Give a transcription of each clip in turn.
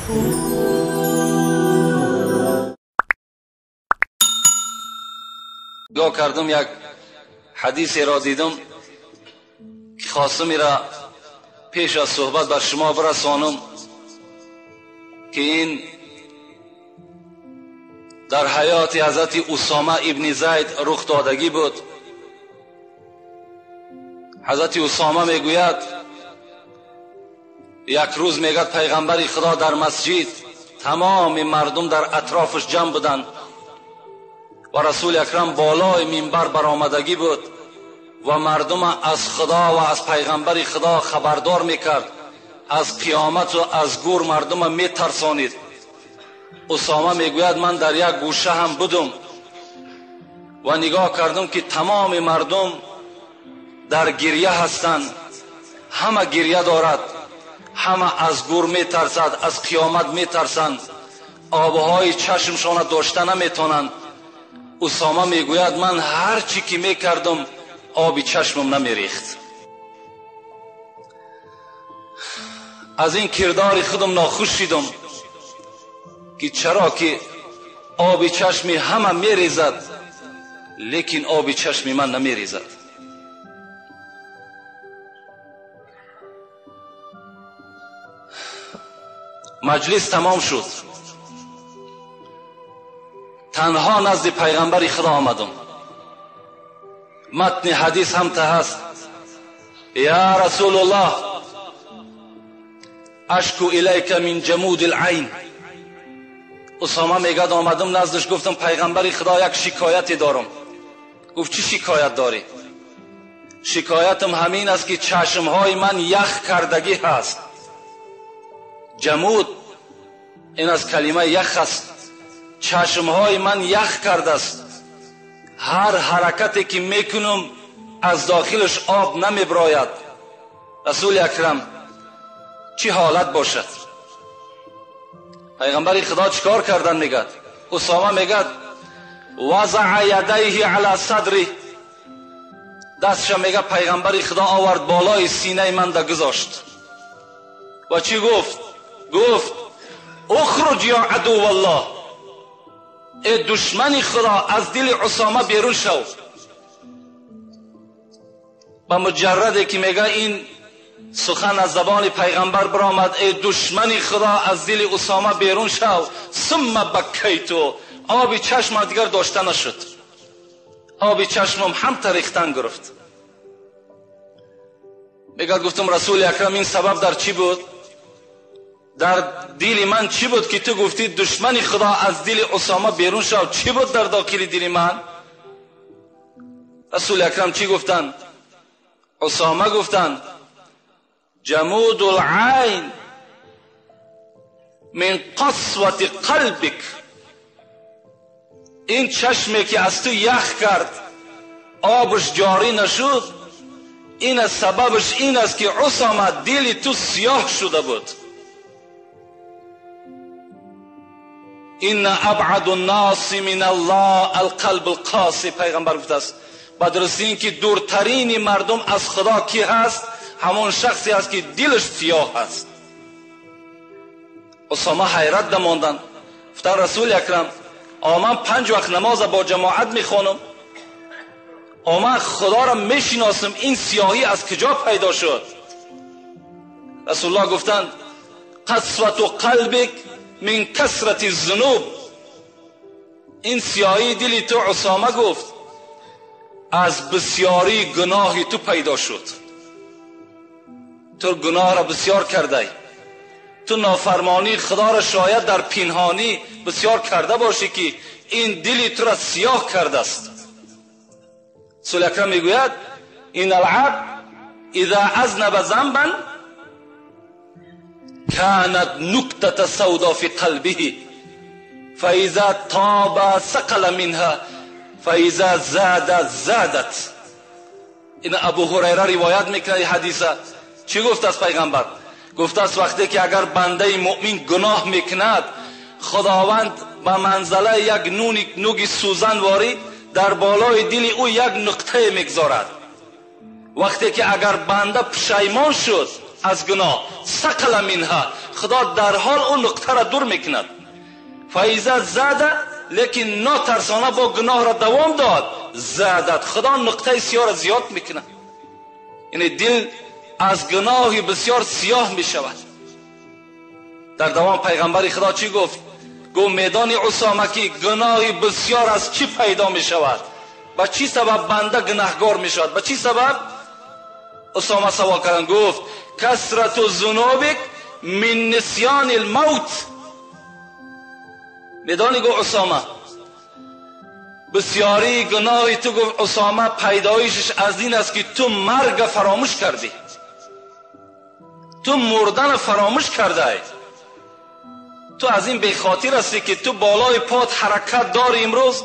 نگاه کردم یک حدیثی را دیدم که خواستم را پیش از صحبت بر شما برسانم که این در حیات حضرت اسامه ابن زید رخ دادگی بود. حضرت اسامه میگوید یک روز میگد پیغمبر خدا در مسجد تمام مردم در اطرافش جمع بودند و رسول اکرم بالای منبر برآمدگی بود و مردم از خدا و از پیغمبر خدا خبردار میکرد، از قیامت و از گور مردم میترسانید. اسامه میگوید من در یک گوشه هم بودم و نگاه کردم که تمام مردم در گریه هستند، همه گریه دارد، همه از گور میترسد، از قیامت میترسند، آبهای چشمشان داشته نمیتونند. اسامه میگوید من هر چی که میکردم آبی چشمم نمیریخت. از این کردار خودم ناخوش شدم که چرا که آب چشمی همه میریزد لیکن آب چشمی من نمیریزد. مجلس تمام شد، تنها نزد پیغمبر خدا آمدم. متن حدیث هم ته هست: یا رسول الله اشکو الیک من جمود العین. اسامه میگد آمدم نزدش گفتم پیغمبر خدا یک شکایتی دارم. گفت چی شکایت داری؟ شکایتم همین است که چشمهای من یخ کردگی هست. جمود این از کلمه یخ است. چشمهای من یخ کرده است، هر حرکتی که میکنم از داخلش آب نمیبراید. رسول اکرم چی حالت باشد؟ پیغمبر خدا چیکار کردن؟ میگد اسامه میگد وضع یدیه علی صدری، دستش میگه پیغمبر خدا آورد بالای سینه من ده گذاشت و چی گفت؟ گفت اخرج یا عدو الله، ای دشمن خدا از دل اسامه بیرون شو. با مجرده که میگه این سخن از زبان پیغمبر برآمد، ای دشمن خدا از دل اسامه بیرون شو، ثم بکیتو، آب چشم دیگر داشته نشد، آب چشمم هم تریختن گرفت. میگه گفتم رسول اکرم این سبب در چی بود؟ در دل من چی بود که تو گفتی دشمن خدا از دل اسامه بیرون شو؟ چی بود در داخل دل من؟ رسول اکرم چی گفتن؟ اسامه گفتن جمود العین من قسوة قلبک، این چشمی که از تو یخ کرد آبش جاری نشد، این از سببش این است که اسامه دل تو سیاه شده بود. این ابعد الناس من الله القلب القاسی، پیغمبر گفته است با درستی این که دورترین مردم از خدا کی هست؟ همون شخصی است که دلش سیاه است. اسامه حیرت دماندن، گفتن رسول اکرم من 5 وقت نماز با جماعت میخوانم، من خدا را میشناسم، این سیاهی از کجا پیدا شد؟ رسول الله گفتند قسوة قلبک من کثرت الذنوب، این سیاهی دلی تو اسامه گفت از بسیاری گناهی تو پیدا شد. تو گناه را بسیار کرده، تو نافرمانی خدا را شاید در پنهانی بسیار کرده باشی که این دلی تو را سیاه کرده است. رسول اکرم میگوید این العبد اذا اذنب ذنبا كانت نكتة سودا في قلبه فإذا تاب سقل منها فإذا زاد زادت. این ابو هریره روایت میکنه حدیثه. چی گفت از پیغمبر؟ گفت است وقتی که اگر بنده مؤمن گناه میکند خداوند به منزله یک نوگ سوزن واری در بالای دل او یک نقطه میگذارد. وقتی که اگر بنده پشیمان شد از گناه، ثقل منها، خدا در حال اون نقطه را دور میکند. فاذا زاد، لیکن ناترسانه با گناه را دوام داد، زادت، خدا نقطه سیاه را زیاد میکند. یعنی دل از گناه بسیار سیاه میشود. در دوام پیغمبر خدا چی گفت؟ گفت میدان اسامه که گناه بسیار از چی پیدا میشود؟ با چی سبب بنده گناهگار میشود؟ با چی سبب؟ اسامه سوال کردن، گفت کثرت ذنوبک من نسیان الموت. میدانی گفت اسامه بسیاری گناهی تو، گفت اسامه پیدایشش از این است که تو مرگ فراموش کردی، تو مردن فراموش کرده ای، تو از این بخاطر هستی که تو بالای پات حرکت داری، امروز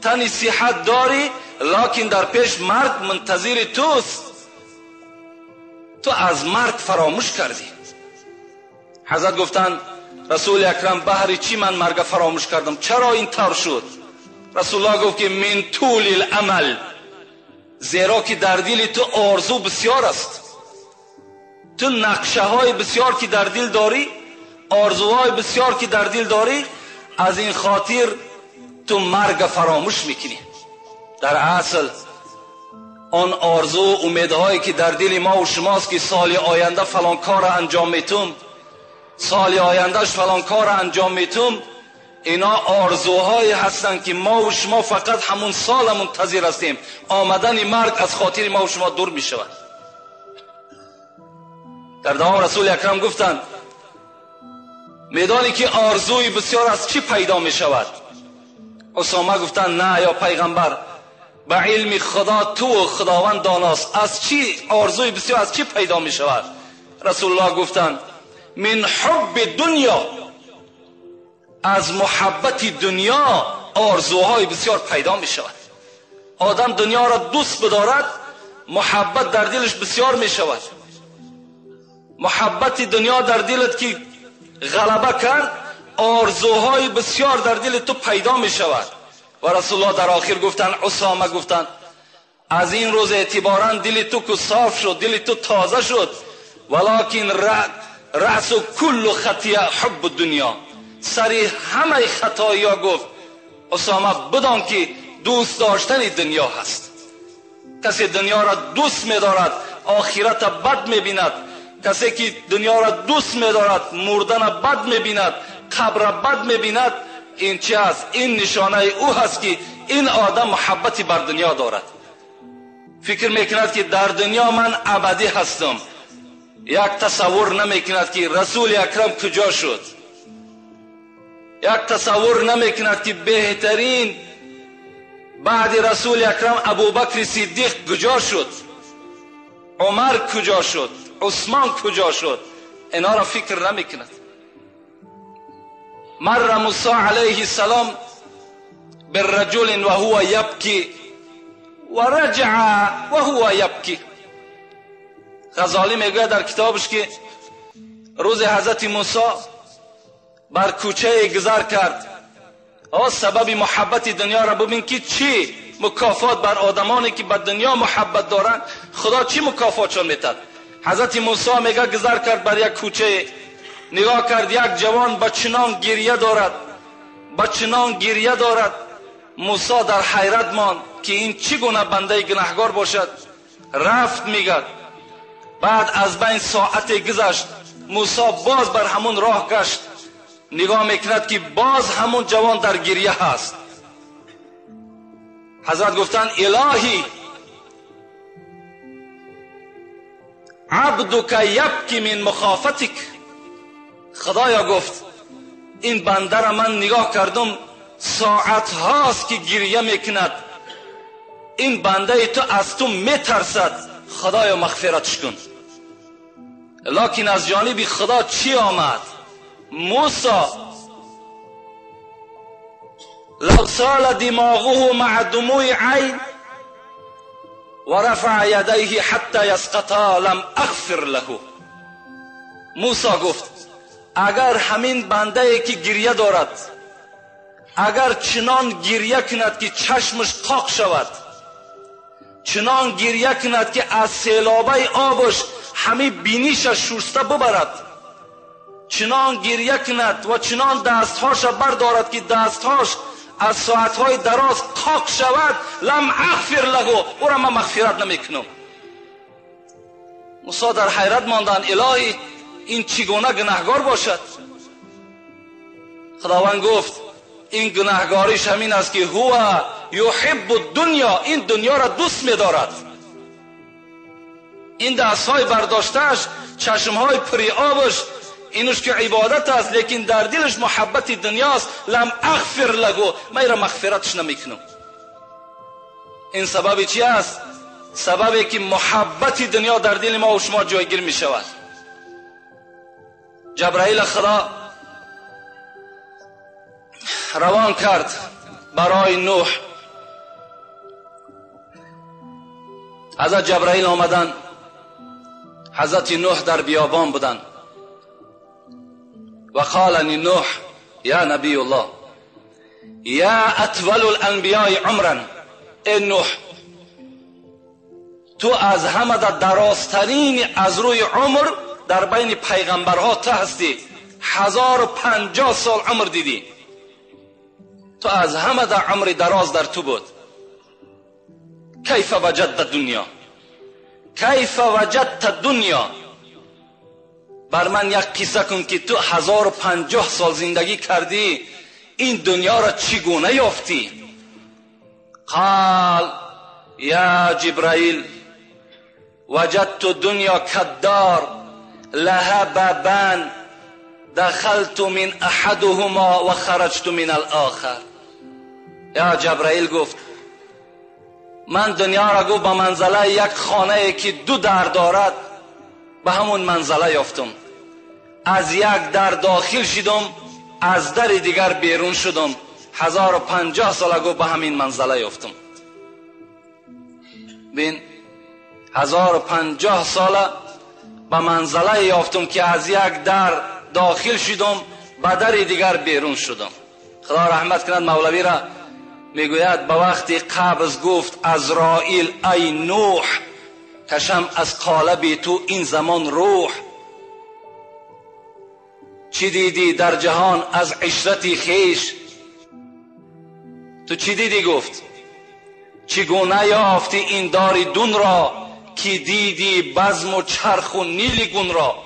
تنی صحت داری، لکن در پیش مرگ منتظر توست، تو از مرگ فراموش کردی. حضرت گفتند رسول اکرم بهر چی من مرگ فراموش کردم؟ چرا این طور شد؟ رسول الله گفت که من طول العمل، زیرا که در دل تو آرزو بسیار است، تو نقشه های بسیار که در دل داری، آرزوهای بسیار که در دل داری، از این خاطر تو مرگ فراموش میکنی. در اصل آن آرزو و امیدهایی که در دل ما و شماست که سال آینده فلان کار انجام میتم، سال آیندهش فلان کار انجام میتم، اینا آرزوهایی هستند که ما و شما فقط همون سال منتظر هستیم. آمدن مرگ از خاطر ما و شما دور میشود. در دوام رسول اکرم گفتند میدانی که آرزوی بسیار از چی پیدا میشود؟ اسامه گفتند نه یا پیغمبر، به علم خدا تو و خداوند داناست، از چی آرزوی بسیار از چی پیدا میشود؟ رسول الله گفتند من حب دنیا، از محبت دنیا آرزوهای بسیار پیدا می شود. آدم دنیا را دوست بدارد، محبت در دلش بسیار می شود. محبت دنیا در دلت که غلبه کرد، آرزوهای بسیار در دل تو پیدا می شود. و رسول الله در آخر گفتن، اسامه گفتن از این روز اعتبارا دل تو که صاف شد، دل تو تازه شد، ولکن رأس کل خطیه حب دنیا، سری همه خطایی ها گفت اسامه بدان که دوست داشتن دنیا هست. کسی دنیا را دوست می‌دارد آخرت بد می‌بیند، کسی که دنیا را دوست می‌دارد مردن بد می‌بیند، قبر بد می‌بیند. این چه است؟ این نشانه او هست که این آدم محبتی بر دنیا دارد. فکر میکند که در دنیا من ابدی هستم، یک تصور نمیکند که رسول اکرم کجا شد، یک تصور نمیکند که بهترین بعد رسول اکرم ابوبکر صدیق کجا شد، عمر کجا شد، عثمان کجا شد. اینا را فکر نمیکند. مر موسی علیه السلام بالرجل وهو یبکی و رجع وهو یبکی. غزالی میگوید در کتابش که روز حضرت موسی بر کوچه گذر کرد. سبب محبت دنیا را ببین که چی مکافات بر آدمانی که به دنیا محبت دارند خدا چی مکافاتشان میتد. حضرت موسی میگه گذر کرد بر یک کوچه، نگاه کرد یک جوان با چنان گریه دارد، با چنان گریه دارد. موسی در حیرت ماند که این چگونه بنده گناهگار باشد. رفت میگه بعد از بین ساعت گذشت، موسی باز بر همون راه گشت، نگاه میکند که باز همون جوان در گریه هست. حضرت گفتند الهی عبدک یبکی من مخافتک. خدایا گفت این بنده را من نگاه کردم ساعت هاست که گریه میکند، این بنده تو از تو میترسد، خدایا مغفرتش کن. لکن از جانب خدا چی آمد؟ موسی لو سال دماغه مع دموع عین و رفع یدیه حتی یسقطا لم اغفر له. موسی گفت اگر همین بنده که گریه دارد اگر چنان گریه کند که چشمش قاق شود، چنان گریه کند که از سیلابه آبش همه بینیش شسته ببرد، چنان گریه کند و چنان دستهاش بردارد که دستهاش از ساعتهای دراز قاق شود، لم اغفر له، او را من مغفرت نمیکنم. موسی در حیرت ماندند، الهی این چگونه گناهگار باشد؟ خداوند گفت این گناهگاریش همین است که هو یحب الدنیا، این دنیا را دوست می‌دارد. این دستهای برداشتهش، چشمهای پری آبش، اینش که عبادت است، لیکن در دلش محبت دنیاست. لم اغفر له، من را مغفرتش نمیکنم. این سبب چی است؟ سببی که محبت دنیا در دل ما و شما جایگیر می شود. جبرائیل خدا روان کرد برای نوح. حضرت جبرائیل آمدن، حضرت نوح در بیابان بودند. و قال نوح یا نبی الله یا اطول الانبیاء عمرا، ای نوح تو از همه درازترین از روی عمر در بین پیغمبرها تو هستی، 1050 سال عمر دیدی، تو از همه در عمر دراز در تو بود. کیف وجدت دنیا، کیف وجدت دنیا، بر من یک قصه کن که تو 1050 سال زندگی کردی، این دنیا را چگونه یافتی؟ قال یا جبرائیل وجدت دنیا کدار لها بابان دخلت من احدهما و خرجت من الاخر. یا جبرائیل گفت من دنیا را گفت به منزله یک خانه که دو در دارد به همون منزله یافتم، از یک در داخل شدم، از در دیگر بیرون شدم، 1050 سال گفت به همین منزله یافتم. بین 1050 ساله به منزله یافتم که از یک در داخل شدم، به در دیگر بیرون شدم. خدا رحمت کند مولوی را، میگوید به وقتی قبض گفت عزرائیل ای نوح کشم از قالب تو این زمان روح، چی دیدی در جهان از عشرتی خیش؟ تو چی دیدی؟ گفت چگونه یافتی این دار دون را که دیدی بزم و چرخ و نیلگون را؟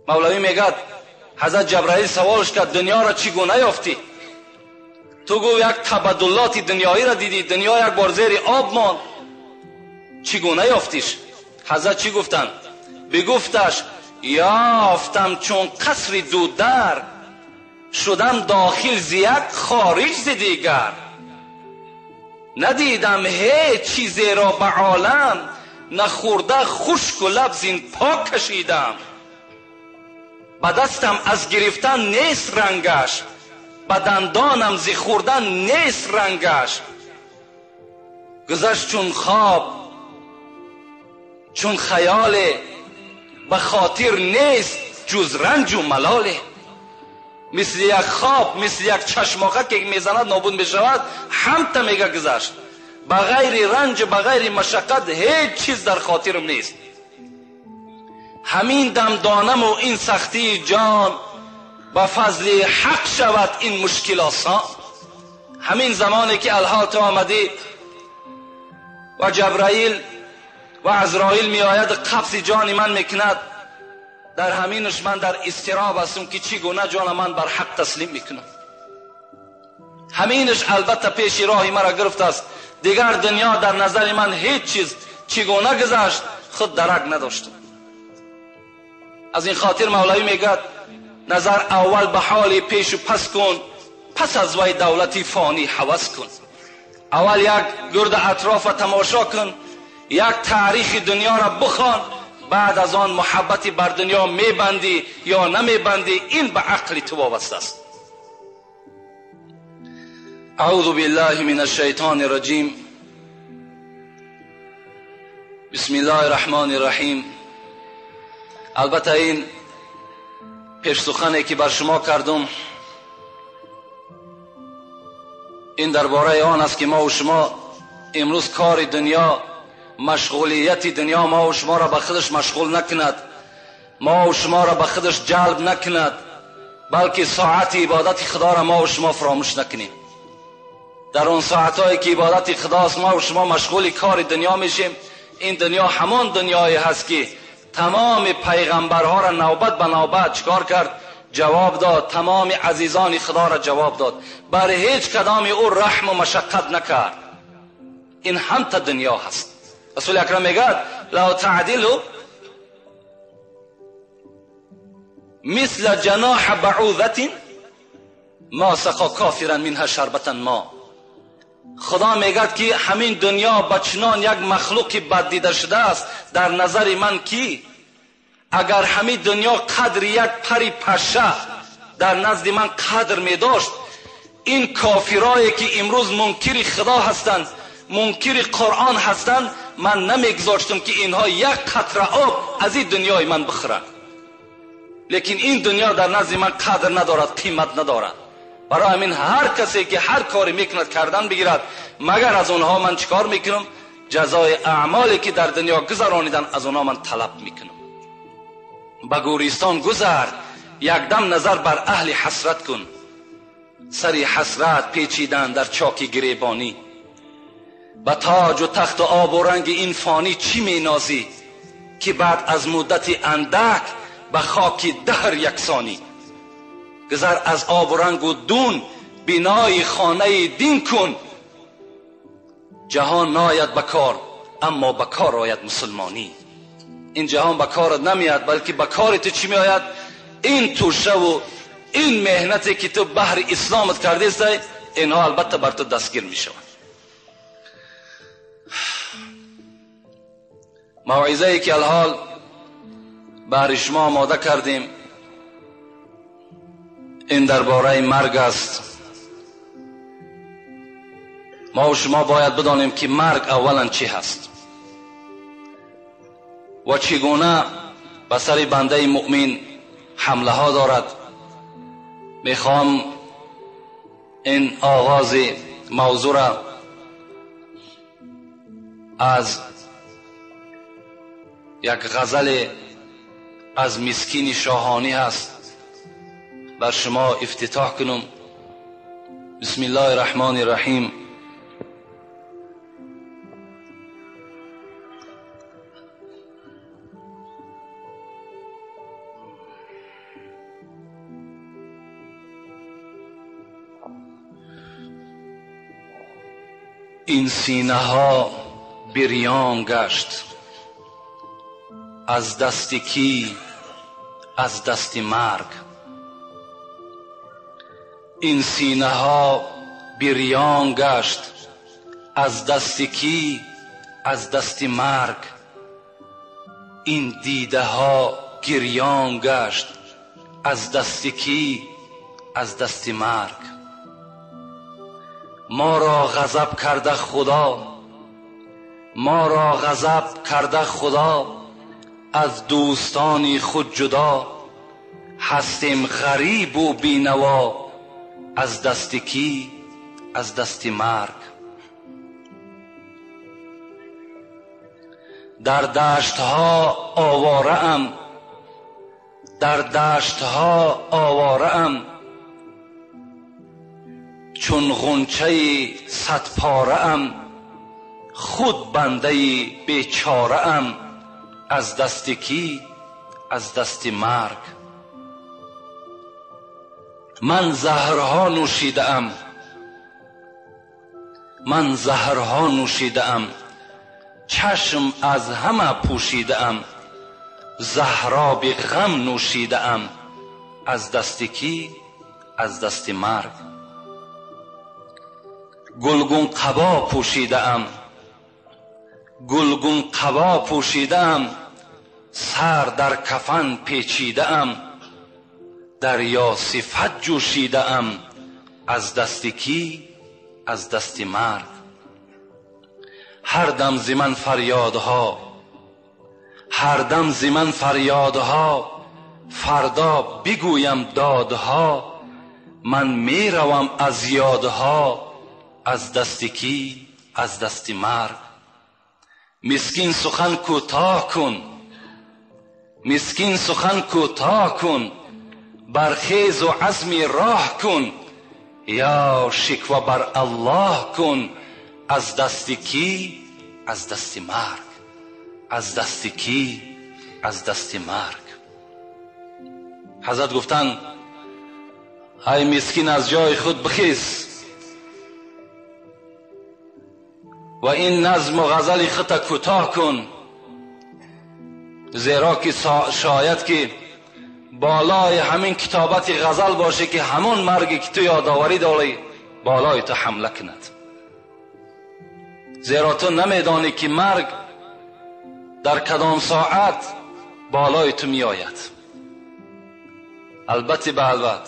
مولوی میگد حضرت جبرائیل سوالش کرد دنیا را چگونه یافتی؟ تو گو یک تبدلات دنیایی را دیدی، دنیا یک بار زیر آب ماند، چگونه یافتیش؟ حضرت چی گفتن؟ بگفتش یافتم چون قصر دو در، شدم داخل ز یک خارج ز دیگر، ندیدم هیچ چیزی را به عالم، نخورده خشک و لب زین پاک کشیدم، به دستم از گرفتن نیست رنگش، به دندانم ز خوردن نیست رنگش، گذشت چون خواب چون خیال، به خاطر نیست جز رنج و ملاله. مثل یک خواب، مثل یک چشماقه که میزند نابود میشود، همتا میگه گذشت، به غیر رنج به غیر مشقت هیچ چیز در خاطرم نیست. همین دم دانم و این سختی جان، به فضل حق شود این مشکل آسان. همین زمانی که الحال تو آمدی و جبرائیل و عزرائیل می آید قبض جان من میکند، در همینش من در اضطراب هستم که چگونه جان من بر حق تسلیم میکنم. همینش البته پیش راه مرا گرفت است، دیگر دنیا در نظر من هیچ چیز چگونه گذشت خود درک نداشتم. از این خاطر مولوی میگد نظر اول به حال پیش و پس کن، پس از وی دولتی فانی هوس کن. اول یک گرد اطراف تماشا کن، یک تاریخ دنیا را بخوان، بعد از آن محبتی بر دنیا میبندی یا نمیبندی، این به عقل تو وابسته است. اعوذ بالله من الشیطان الرجیم، بسم الله الرحمن الرحیم. البته این پیش سخنی که بر شما کردم این درباره آن است که ما و شما امروز کار دنیا مشغولیت دنیا ما و شما را به خودش مشغول نکند، ما و شما را به خودش جلب نکند، بلکه ساعت عبادت خدا را ما و شما فراموش نکنیم. در اون ساعتهایی که عبادت خداست ما و شما مشغول کار دنیا میشیم. این دنیا همان دنیایی هست که تمام پیغمبرها را نوبت به نوبت چکار کرد؟ جواب داد. تمام عزیزان خدا را جواب داد، بر هیچ کدام او رحم و مشقت نکرد. این هم تا دنیا هست. رسول اکرم میگه لو تعدلوا مثل جناح بعوضة ما سقا کافرا منها شربة ما. خدا میگه که همین دنیا به چنان یک مخلوق بد دیده شده است در نظر من کی اگر همین دنیا قدر یک پری پشه در نزد من قدر می داشت، این کافرایی که امروز منکر خدا هستند، منکر قرآن هستند، من نمیگذاشتم که اینها یک قطره آب از این دنیای من بخورند. لیکن این دنیا در نزد من قدر ندارد، قیمت ندارد. برای همین هر کسی که هر کاری میکند کردن بگیرد، مگر از اونها من چیکار میکنم؟ جزای اعمالی که در دنیا گذرانیدن از اونها من طلب میکنم. به گوریستان گذر، یک دم نظر بر اهل حسرت کن. سری حسرت پیچیدن در چاک گریبانی، به تاج و تخت و آب و رنگ این فانی چی مینازی که بعد از مدت اندک به خاک دهر یکسانی. گذر از آب و رنگ و دون، بنای خانه دین کن. جهان ناید به کار، اما به کار آید مسلمانی. این جهان به کارت نمیاد، بلکه به کار تو چی میآید؟ این توشه و این مهنتی که تو بهر اسلامت کرده است، اینها البته بر تو دستگیر میشوند. موعظه ای که الحال بهر شما آماده کردیم این درباره مرگ است. ما و شما باید بدانیم که مرگ اولا چی هست و چگونه به سر بنده مؤمن حمله ها دارد. میخوام این آغاز موضوع را از یک غزل از مسکین شاهانی هست بر شما افتتاح کنم. بسم الله الرحمن الرحیم. این سینه ها بریان گشت از دست کی؟ از دست مرگ. این سینه ها بریان گشت از دست کی؟ از دست مرگ. این دیده ها گریان گشت از دست کی؟ از دست مرگ. ما را غضب کرده خدا، ما را غضب کرده خدا، از دوستانی خود جدا. هستیم غریب و بینوا از دست کی؟ از دست مرگ. در دشت ها آواره ام، در دشت ها آواره ام، چون غنچه صد پاره ام، خود بنده بیچاره ام، از دست کی؟ از دست مرگ. من زهرها نوشیده ام، من زهرها نوشیده ام، چشم از همه پوشیده ام، زهراب غم نوشیده ام، از دست کی؟ از دست مرگ. گلگون قبا پوشیده ام، گلگون قبا پوشیده ام، سر در کفن پیچیده ام، دریا صفت جوشیده ام، از دست کی؟ از دست مرگ. هر دم ز من فریادها، هر دم ز من فریادها، فردا بگویم دادها، من میروم از یادها، از دست کی؟ از دست مرگ. Мискин, сухан кӯтоҳ кун, мискин, сухан кӯтоҳ кун, бархезу азми роҳ кун, ё шиква бар Аллоҳ кун. Аз дасти кӣ? Аз дасти марг. Аз дасти кӣ? Аз дасти марг. Ҳазрат гуфтанд: ай мискин, аз ҷои худ бихез ва ин назму ғазали худта кӯтоҳ кун, зеро ки шояд ки болои ҳамин китобати ғазал боше, ки ҳамон марге ки ту ёдоварӣ дорӣ, болои ту ҳамла кунад. Зеро ту намедонӣ, ки марг дар кадом соат болои ту меояд. Албатта, ба албат.